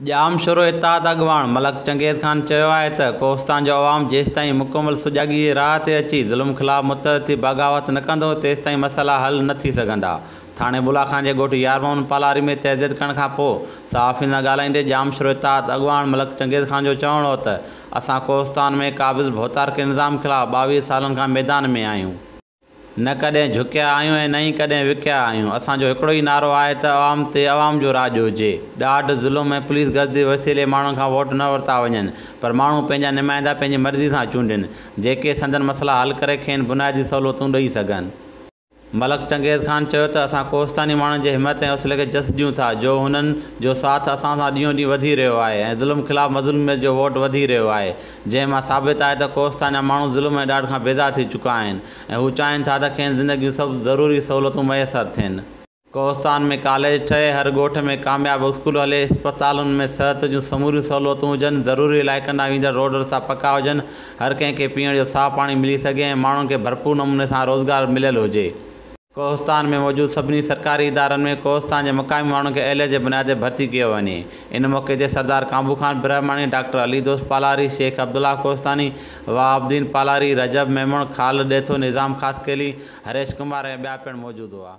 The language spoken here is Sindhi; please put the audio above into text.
ڄامشورو اتحاد اڳواڻ ملڪ چنگيز خان چيو آهي ته ڪوهستان جو عوام جيستائين مڪمل سجاڳي جي راهه تي اچي ظلم خلاف متحد ٿي بغاوت نه ڪندو تيستائين مسئلا حل نه ٿي سگهندا. ٿاڻي بولا خان جي ڳوٺ يار محمد پالاري ۾ تعزيت ڪرڻ کان پوء صحافين سان ڳالهائيندي ڄامشورو اتحاد اڳواڻ ملڪ چنگيز خان جو چوڻ هو ته اسان ڪوهستان ۾ قابض ڀوتارڪي نظام خلاف 22 سالن کان ميدان ۾ آهيون. نه ڪڏهن جهڪيا آهيون ۽ نه ئي ڪڏهن وڪيا آهيون. اسان جو هڪڙو ئي نعرو آهي ته عوام تي عوام جو راڄ هجي. ڏاڍ، ظلم ۽ پوليس گردي جي وسيلي ماڻهن کان ووٽ نه ورتا وڃن پر ماڻهو پنهنجا نمائندا پنهنجي مرضي سان چونڊين، جيڪي سندن مسئلا حل ڪري کين بنيادي سهولتون ڏئي سگهن. ملڪ چنگيز خان چيو ته اسان ڪوهستاني ماڻهن جي همت ۽ حوصلي کي جس ڏيون ٿا جو هنن جو ساٿ اسان سان ڏينهون ڏينهن وڌي رهيو آهي ۽ ظلم خلاف مظلوميت جو ووٽ وڌي رهيو آهي جنهن مان ثابت آهي ته ڪوهستان جا ماڻهو ظلم ۽ ڏاڍ کان بيزار ٿي چڪا آهن ۽ هو چاهين ٿا ته کين زندگي جون سڀ ضروري سهولتون ميسر ٿين. ڪوهستان ۾ ڪاليج ٺهي، هر ڳوٺ ۾ ڪامياب اسڪول هلي، اسپتالن ۾ صحت جون سموريون سهولتون هجن، ضروري علائقن ڏانهن ويندڙ روڊ رستا پڪا هجن، هر ڪنهن کي پيئڻ جو صاف پاڻي ملي سگهي ۽ ماڻهن کي ڀرپور نموني سان روزگار مليل هجي. ڪوهستان ۾ موجود سڀني سرڪاري ادارن ۾ ڪوهستان جي مقامي ماڻهن کي اهليت جي بنياد تي ڀرتي ڪيو وڃي. ان موقعي تي سردار ڪانڀو خان برهماڻي، ڊاڪٽر علي دوست پالاري، شيخ عبدالله ڪوهستاني، وهاب الدين پالاري، رجب ميمڻ، خالد ڏيٿو، نظام خاصخيلي، هريش ڪمار ۽ ٻيا پڻ موجود هئا.